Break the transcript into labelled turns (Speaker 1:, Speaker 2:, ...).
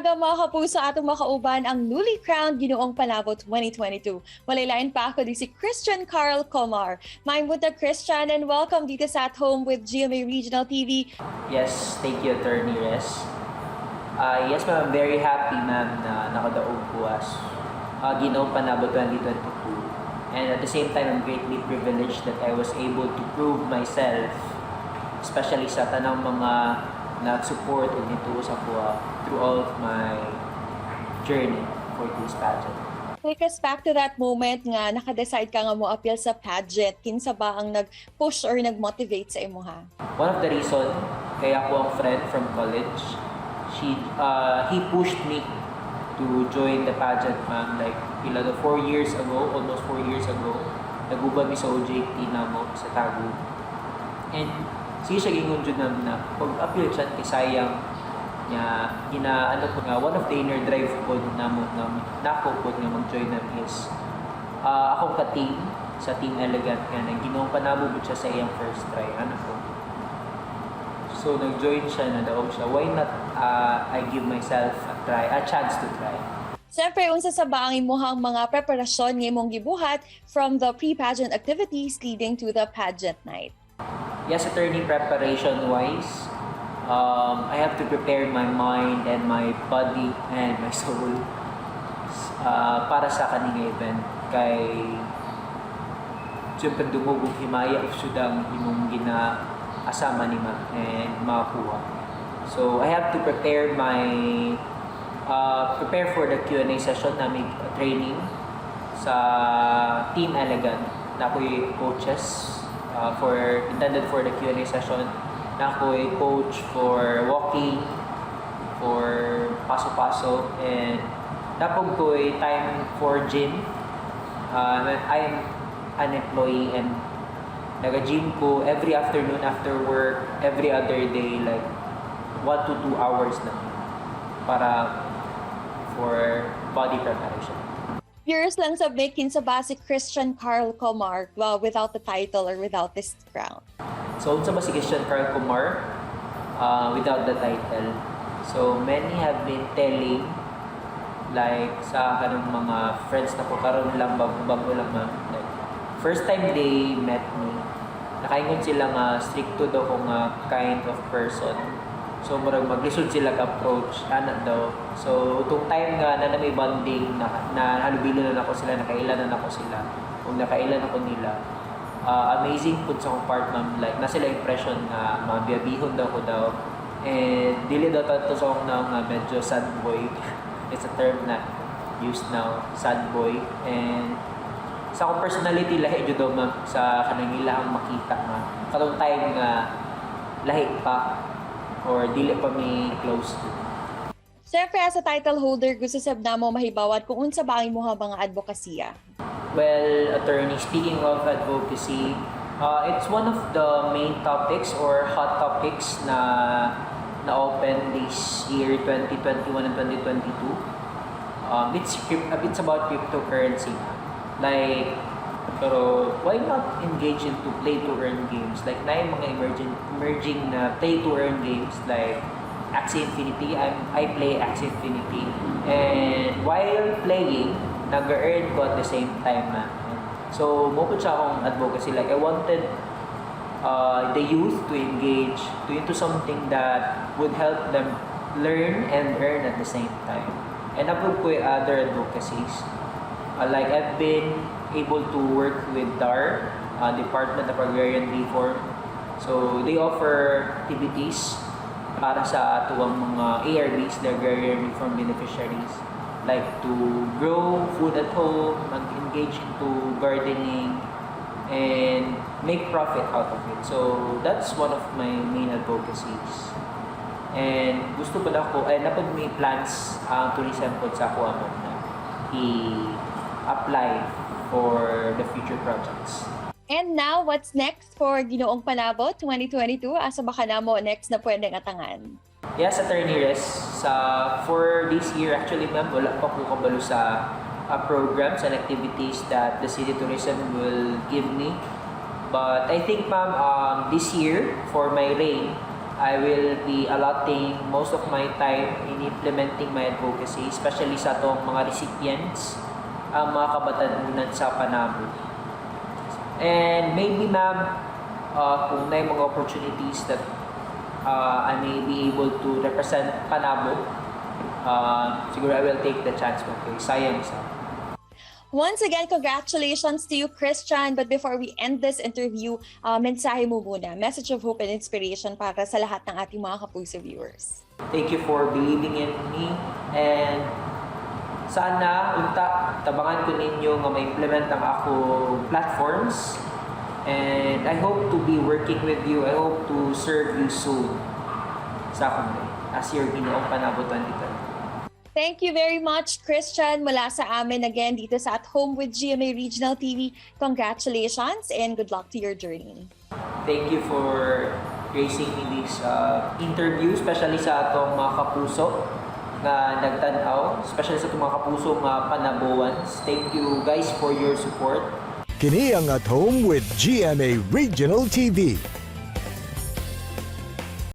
Speaker 1: Buntaga, mga kapuso, atong makauban ang newly crowned Ginoong Panabo 2022. Walay lain pa kundi si Christian Carl Comar. Maayong buntag, Christian, and welcome dito sa At Home with GMA Regional TV.
Speaker 2: Yes, thank you, Attorney Res. Yes, ma'am, I'm very happy, ma'am, na nakadaog ko as Ginoong Panabo 2022. And at the same time, I'm greatly privileged that I was able to prove myself, especially sa tanang mga nag-support ug nituo sa akoa through all of my journey for this pageant.
Speaker 1: Take us back to that moment nga naka-decide ka nga mo appeal sa pageant. Kinsa ba ang nag-push or nag-motivate sa imo ha?
Speaker 2: One of the reason, kay akoang friend from college, she he pushed me to join the pageant, ma'am. Like, pila to, 4 years ago, almost 4 years ago, nag-uban mi sa OJT namo sa Tagum. And sige siya gingon jud, ma'am, na pag-appeal siya kay sayang niya gina ano po nga one of the inner drive po namo na nako po nga mag-join nam is akong ka-team sa Team Elegant nga nag Ginoong Panabo pud siya sa iyang first try, ano po. So nag-join siya, nadaog siya. Why not I give myself a try, a chance to try?
Speaker 1: Siyempre, unsa sa ba ang imuhang mga preparasyon nga imong gibuhat from the pre-pageant activities leading to the pageant night?
Speaker 2: Yes, Attorney, preparation wise, I have to prepare my mind and my body and my soul para sa kaning event kay siyempre dungog ug himaya jud ang imong gina asama ni ma'am and makuha. So I have to prepare my prepare for the Q&A session na may training sa Team Elegant na ako'y coaches for intended for the Q&A session na ako'y coach for walking, for paso-paso, and naa pod ko'y time for gym. I am an employee and naga-gym ko every afternoon after work, every other day, like 1 to 2 hours lang para for body preparation.
Speaker 1: Curious lang sa mi, kinsa ba si Christian Carl Comar, well, without the title or without this crown?
Speaker 2: So, unsa ba si Christian Carl Comar without the title? So, many have been telling, like sa kanang mga friends na ko karon lang, bago lang, ma'am. Like, first time they met me, nakaingon sila nga stricto daw ko nga kind of person. So murag maglisod sila ka-approach ana daw. So tung time nga na, na may bonding na, na halubilo na nako sila, nakaila na nako sila ug nakaila na ko nila. Amazing pud sa akong part, ma'am, like na sila impression nga mabiyabihon daw ko daw and dili daw to sa akong na nga medyo sad boy. It's a term na used now, sad boy. And sa akong personality, lahi jud daw, ma'am, sa kanang ilahang makita nga katong time nga lahi pa or dili pa mi close to.
Speaker 1: Siyempre, as a title holder, gusto sab namo mahibawan kung unsa ba ang imuhang mga advokasya.
Speaker 2: Well, Attorney, speaking of advocacy, it's one of the main topics or hot topics na na-open this year, 2021 and 2022. It's about cryptocurrency. Like, pero why not engage into play to earn games? Like, na yung mga emerging na play to earn games like Axie Infinity. I play Axie Infinity. And while playing, nag-earn ko at the same time na. So, mao po siya akong advocacy. Like, I wanted the youth to engage to into something that would help them learn and earn at the same time. And naa pod ko'y other advocacies. Like, I've been able to work with DAR, Department of Agrarian Reform. So, they offer activities para sa atuang mga ARBs, the Agrarian Reform beneficiaries, like to grow food at home, mag-engage into gardening, and make profit out of it. So, that's one of my main advocacies. And gusto pa ako, ay naa pod may plans ang tourism pod sa ako amo na i-apply for the future projects.
Speaker 1: And now, what's next for Ginoong Panabo 2022? Asa ba ka namo next na pwedeng atangan?
Speaker 2: Yes, Attorney Res, sa for this year actually, ma'am, wala pa ko kabalo sa programs and activities that the city tourism will give me. But I think, ma'am, this year for my reign, I will be allotting most of my time in implementing my advocacy, especially sa atong mga recipients, ang mga kabatanunan sa Panabo. And maybe, ma'am, kung naay mga opportunities that I may be able to represent Panabo, siguro I will take the chance. Okay, sayang sa.
Speaker 1: Once again, congratulations to you, Christian. But before we end this interview, mensahe mo muna, message of hope and inspiration para sa lahat ng ating mga Kapuso viewers.
Speaker 2: Thank you for believing in me and sana unta tabangan ko ninyo nga ma-implement ang ako platforms and I hope to be working with you. I hope to serve you soon sa akong day as your Ginoong Panabo 2020.
Speaker 1: Thank you very much, Christian. Mula sa amin again dito sa At Home with GMA Regional TV. Congratulations and good luck to your journey.
Speaker 2: Thank you for gracing me this interview, especially sa atong mga kapuso nga nagtan-aw, especially sa atong mga kapuso nga Panaboans. Thank you guys for your support.
Speaker 3: Kini ang At Home with GMA Regional TV.